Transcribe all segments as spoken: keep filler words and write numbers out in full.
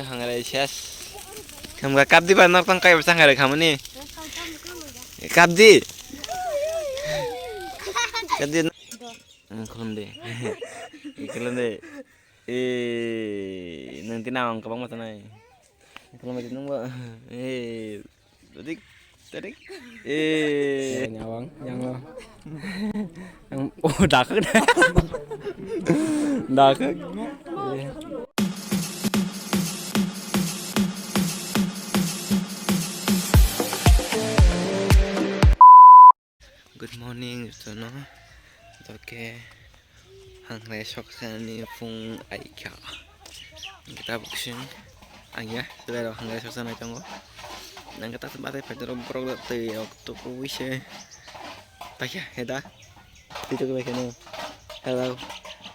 Hangrai ses. Khamga kapdi ba nok tang kai bwsa hangrai khamani. Kapdi. Kapdi. Khulumdi. Khulumdi. Eh, nang tina ang kabang mata nai. Khulumdi nang ba. Eh, Tarik, tarik. Eh. Nyawang, yang lo. Yang, oh, dakak dah. Dakak. Good morning, jotono. Oke. Hangre soksa ni phung aikha. Kita buksing. Ang ya, sudah ada hangre soksa nai tongo. Nang kita tempat apa terus borok tei rok tu kuwi se. Paikha, heda. Tito ke paikha no. Hello.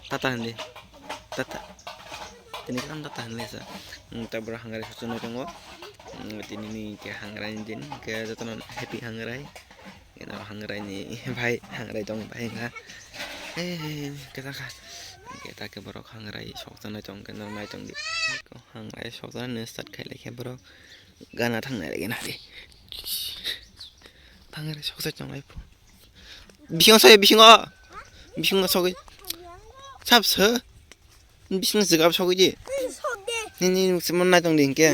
Tata hindi. Tata. Tini kan tata hindi sa. Nang kita borok hangre soksa nai tongo. Tini ni ke hangre din ke jotono happy hangre. Eno hangrai ni bai, hangrai tong bai wngkha. Eh, kisa kha. Hingke ta khe borok hangrai sokjaknai tong khe norok nai tong di. Hangrai sokjaknai start khai lai khe borok gana thangnai lai khe nadi. Hangrai sokjak tong lai pho. Bisingo soi, bisingo. Bisingo sogwi. Sab se. Bisingo jwgap sogwi di. Nini nini nai tong di hingke.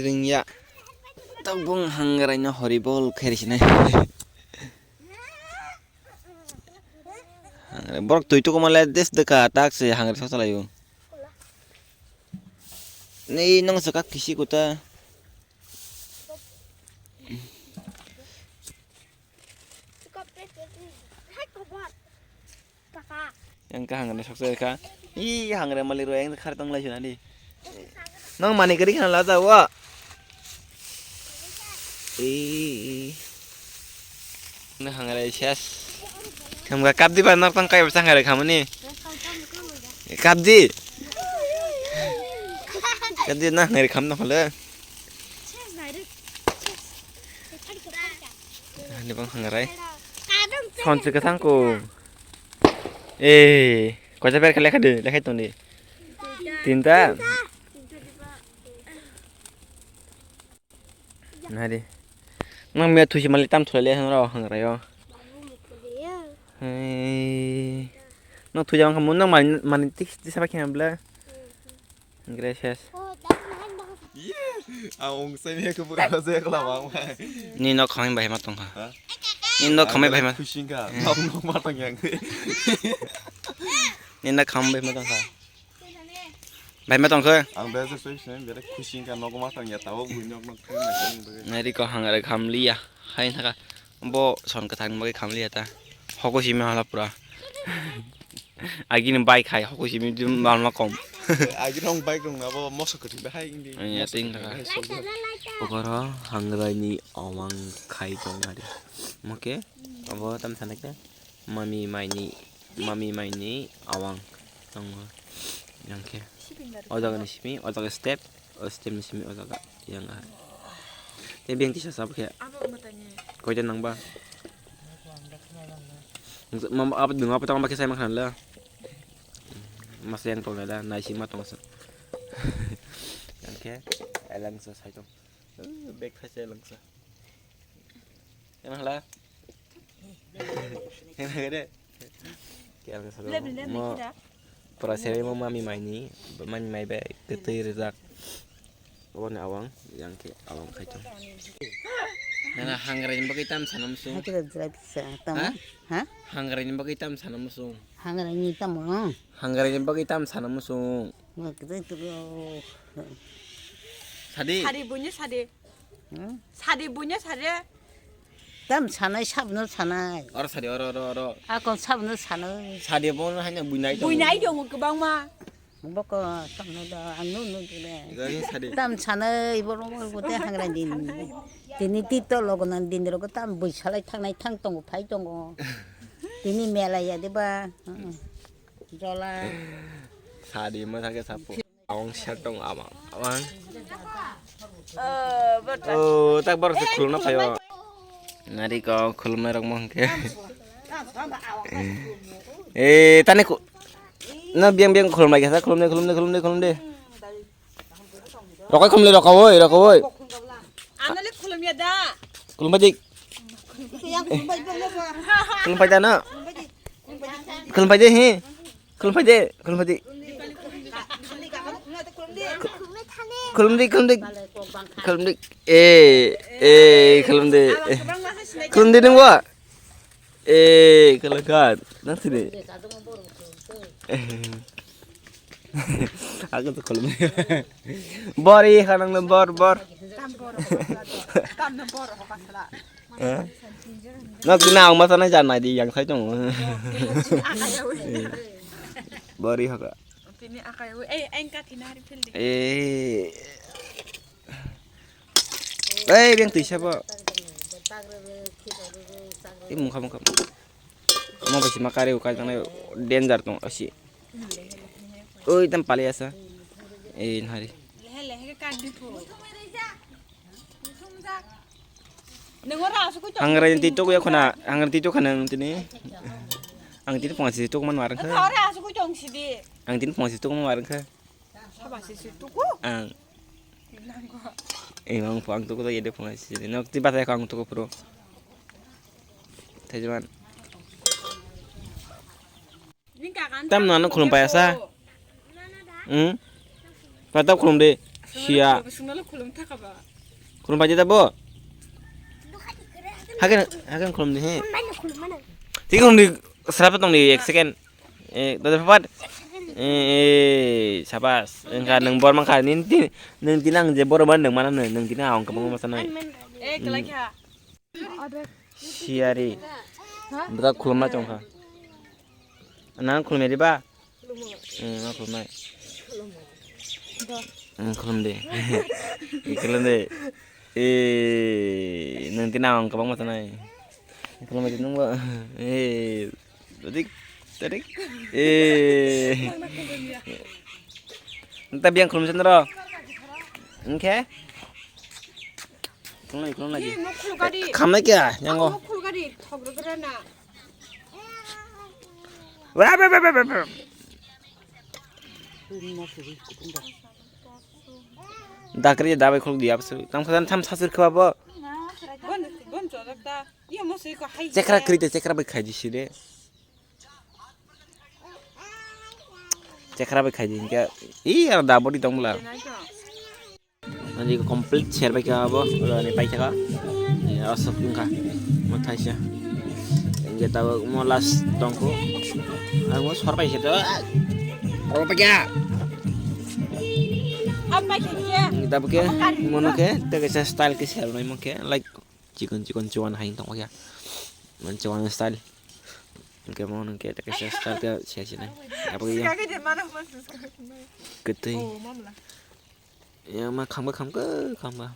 Ringya. Tabung hangrai no horibol khairi sinai. Borok twi tuku male des deka tak se hangrai soksa laio. Nei nong saka kisi kuta. Yang kahang na soksa kha. Ih, hangre mali ro yang khar tong lai suna di. Nang mani kari khana la jawa. Ih. Na hangre ses. Khamga kap di ba nok tang kai ba hangre khamani. Kap di. Kap di na hangre kham na khole. Ani bang hangrai. Sonsi kwthang ko. Eh, kocha ber kha lekha de, lekha tong di. Tinta. Nari. Nang me thusi mali tam thule le hangro hangrai yo. Hei. Nang thuja wngkha mun nang mani mani tik tisa ba khe bla. Gracias. Ang ungsai ni ke pura se kala bang. Ni nok khamai bai ma tongkha. Ha? Ni nok khamai bai ma. Khuising kha. Nok nok ma tong yang. Ni nok khamai bai ma tongkha. Bai ma tongkha. Ang bai se soi soi bere khuising kha nok ma tong ya tao bui nok nok. Nari ko hangare khamliya. Hai thaka. Bo son kwthang bagwi khamliya ta. Hoko simi hala pura. Agini bike hai hoko simi malma kom. Agini rong bike rong na bo moso kwthwi bahai indi. Ani ya ting thaka. Pokoro hangrai ni omang khai tong ari. Moke abo tam sana ke mami mai ni mami mai ni awang tongo. Yang ke. O jaga ni simi, o jaga step. O stem ni simi o jaga yang ah. Te beng kisa sab khe. Abo mwtai ni. Koita nang ba? Mama abo dunga abo tang ba khe sai ma khan la. Mas yang tong la nai si ma tong sa. Yang khe elang sa sai tong. Bek thai sai lang sa. Yang hala. Yang hala de. Kiyang sa mo pura seri mo mami mai ni mami mai bai ketui rijak. Obo ni awang yang ke awang khai tong. Nana hangrai ni bagwi tam sana musung. Hakira jira bisa tam. Ha? Ha? Hangrai ni bagwi tam sana musung. Hangrai ni tam mo. Hangrai ni bagwi tam sana musung. Sadi. Sadi bunyi sadi. Hmm? Sadi bunya sadi. Tam sanai sabno sanai. Oro sadi oro oro oro. Akon sabno sanai. Sadi bono haino buinai tongo. Buinai tongo kwbangma. Boko sabno da ang nung nung kene. Igo ni sadi. Tam sanai borok bote hangra din. Tini tito logo nan din rogo tam bui salai thangnai thang tongo phai tongo. Tini mela ya deba. Hmm. Jola. Sadi ma thake sapo. Awang sir tong ama. Awang. Oh, tak baru sih khulumna payo. Nari ko khulumna rok mo hingke. Eh, tani ku. Na biang biang khulum lagi sa khulum de khulum de khulum de khulum de. Rokai khumle roka oi, roka oi. Anale khulumya da. Khulumpai di. Yang khulumpai di. Khulumpai da na. Khulumpai di. Khulumpai di hi. Khulumpai di, khulumpai di. Khulum di, khulum di. Khulum di. Eh, eh, khulum di. Khulum di nungwa. Eh, khulum khan. Nang sini. Aku tuh khulum. Bor i khanang bor, bor. Tam bor. Tam bor. Eh? Nok tini ang masa nai jan nai di yang sai tong. Bori haka. Tini akai wi. Eh, engka tini hari phil di. Eh. Eh, beng tui sabo. Eh, mungkha mungkha. Mo basi makari ukai tang danger tong asi. Oi, tam pali asa. Eh, hari. Lehe lehe ke kak di phu. Hangra yang titok ya khona, hangra titok khana tini. Ang tini phone si tok man warang kha. Ang tini phone si tok man warang kha. Ang. Eh, mang phone tok ya de phone si. Nok ti bata ang tok pro. Thaijuan. Tam nano khulum paya sa. Hmm? Patap khulum de. Sia. Khulum paya tabo. Hakan, hakan khulum de he. Ti khulum de serapa tong de ek second. Eh, dada papat. Eh, eh, sabas. Engka nang bor mangkha nin ti nang ti nang je bor ban nang mana nang ti nang ang kabang masa nai. Eh, kelakha. Siari. Bwta khulumna chong kha. Nang khulumya di ba? Hmm, ma khulumnai. Hmm, khulum de. Khulum de. Eh, nang ti nang kabang masa nai. Khulum de nang ba. Eh, tadik, tadik. Eh. Nta biang khulum sen ro. Engke? Khulumnai, khulumnai. Ih, mo khulgadi. Khamnai kya? Yang go. Mo khulgadi, thok ro gra na. Wa, wa, wa, wa, wa, wa. Dakri dabai khuluk di absu. Tam khadan tam sasir khaba bo. Bon, bon chojak ta. Iya mo sui ko hai. Chekra krite, chekra bai khai di sire. Chekra bai khai di kya. Ih, ar dabodi tong bla. Nadi complete share bai kha abo, oro ni pai kha. Ni asok wngkha. Mo thaisa. Engke tabo mo last tongkho. Ang mo sor pai khe to. Oro pai kha. Apa khe khe? Tabo khe, mo no khe, te khe style khe share nai mo khe, like chikon chikon chuan hai tong khe. Man chuan style. Engke mo no khe, te khe style khe share nai. Apa khe ya? Kage de mana mas. Ketui. Oh, mamla. Yang ma kham ba kham ka kham ba.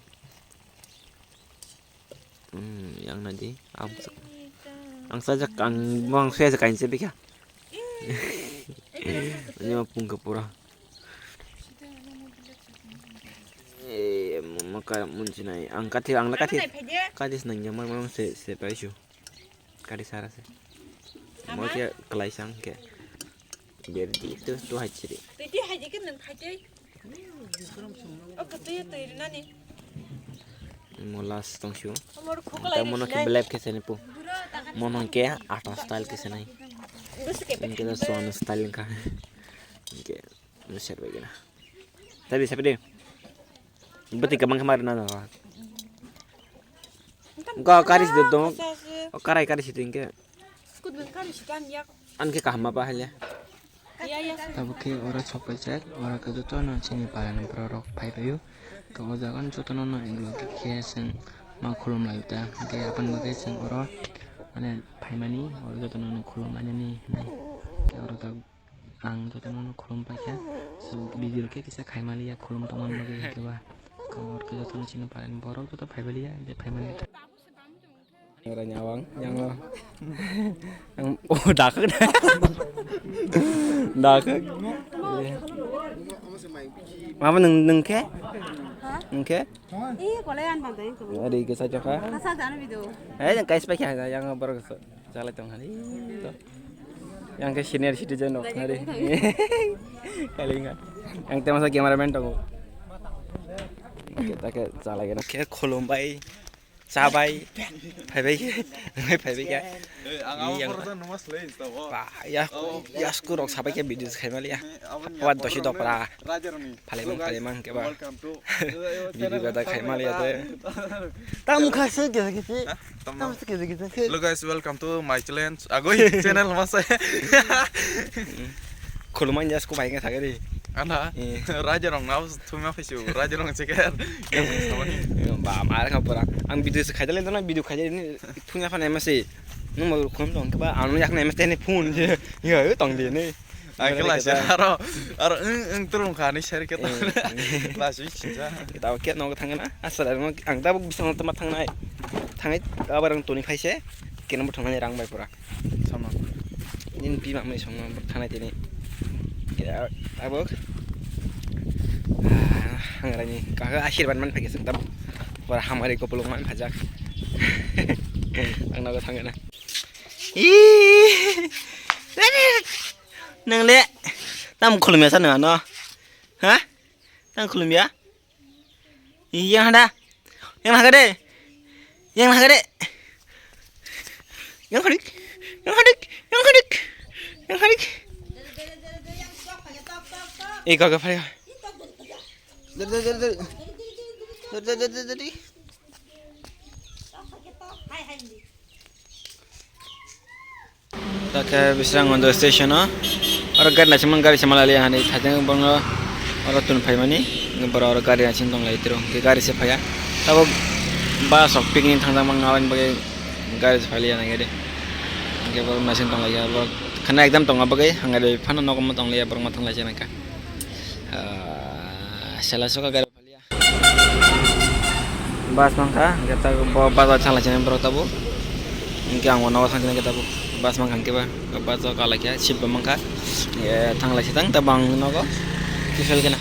Hmm, yang na di. Ang sa-, ang sa jak ang mo ang sa jak kain se bika. Ini ma pung ka pura. Eh, mo ma ka mun sinai. Ang kati ang la kati. Kati sinai yang ma ma se se pai shu. Kari sara se. Mo khe kalai sang khe. Ber di tu tu hai chiri. Tei tei hai di khe nang khai tei. O khe tei tei rinani. Mo last tong shu. Amor khokla. Ta mo no khe black khe sene pu. Mo no khe ata style khe senai. Bus ke. Inke da swan style kha. Inke mo ser bai gana. Tabi sabi de. Bati kamang kamar na na. Ga kari sido dong. O karai kari sido inke. An khe kaham ma ba hale. Tabuk khe oro sok paijak, oro khe jotono chini para ni borok rok phai phaio. To o jaga no jotono no ego khe chwng ma khulum lai ta. Hwnkhe aboni bagwi chwng oro mane phaimani, oro jotono no khulum lainani hinwi. Khe oro tabuk ang jotono no khulum paikha. So video khe kisa khaimaliya khulum tongmani bagwi hwnkhe ba. Khe oro khe jotono chini para ni borok joto phai phailiya, je phaimani. Ora nyawang, yang lo. Yang, oh, dakek. Dakek. Mama nung, nung ke? Hah? Nung ke? Ih, kolai an bang tadi tu. Ada ke saja kah? Kasar jana video. Eh, yang kais pakai ada yang baru ke jalan tong hari. Yang ke senior citizen dok hari. Kali ingat. Yang tema saya cameraman dong. Oke, ta khe chalai gana. Khe khulumbai, chabai, phaibai khe, phaibai khe. Eh, ang abo Yang phoro ta numa slai tabuk. Ba, ya, Oh, ya sku rok sabai khe video khaimaliya. Eh, abo ni Wa phoro dosi rok dopra. Raja roni. Phalemang, Hello guys, phalemang khe ba. Welcome to Video gada khaimaliya te. Tam kha se khe khe. Ha? Tam Tam no. se khe khe. Hello guys, welcome to my challenge. Agoi channel masa. Khulumani jas ko bai khe thagari. Ana. Eh. Raja rong na thuma phaisi. Raja rong chikar. Ba mar kha pura. Ang video se khaidale dona video khaidale ni thunga phane mase. Nung mo khum tong ba ang yak na mase ne phone je. Yo tong de ne. Ang khe Mare laisi khe ta. aro, aro eng, eng turung kha ni ser khe ta. Eh, eh. Laisi sinja. Kita khe nogo thangna. Asal ang, ang tabuk bising tama thangnai. Thangai abar ang toni phaise. Keno bo thangnani rang bai pura. Sama. Nin pi mamai songno thangnai tini. Kita tabuk. Ah, ang rani kaha asirban man phai sing tabuk. Pura hamari kopulung man phajak. Ang nogo thangna. Ih. Nang le tam khulumya sa nang ano? Ha? Tam khulumya? Yang hada. Yang hada de. Yang hada de. Yang hadik. Yang hadik. Yang hadik. Yang hadik. Eh, kau kau. Dari dari dari dari. Dari dari dari dari. Ta khe bisrang ondo station o. Oro gari naisingmani gari se malai liya hani thajeng bongno oro tun phaimani. Borok oro gari naising tong lai tiro. Hwnkhe gari se phaiya. Tabuk bus rok picnic thangjak mangna aboni bagwi gari se phai liya nang khe de. Hwnkhe borok naising tong lai ya. Borok khana exam tongma bagwi hwnkhai phano nogo tong liya borok ma thang lai se nang kha. Ah, sela soka gari. Bus mankha, hwnkhe ta bo bus o thang lai chini borok tabuk. Hwnkhe ang bo nogo thang chini tabuk. Bus mankha hwnkhe ba, bus o kalaikha, seat bo mankha. Hwnkhe thang lai se tang tabuk ang nogo. Kifel khe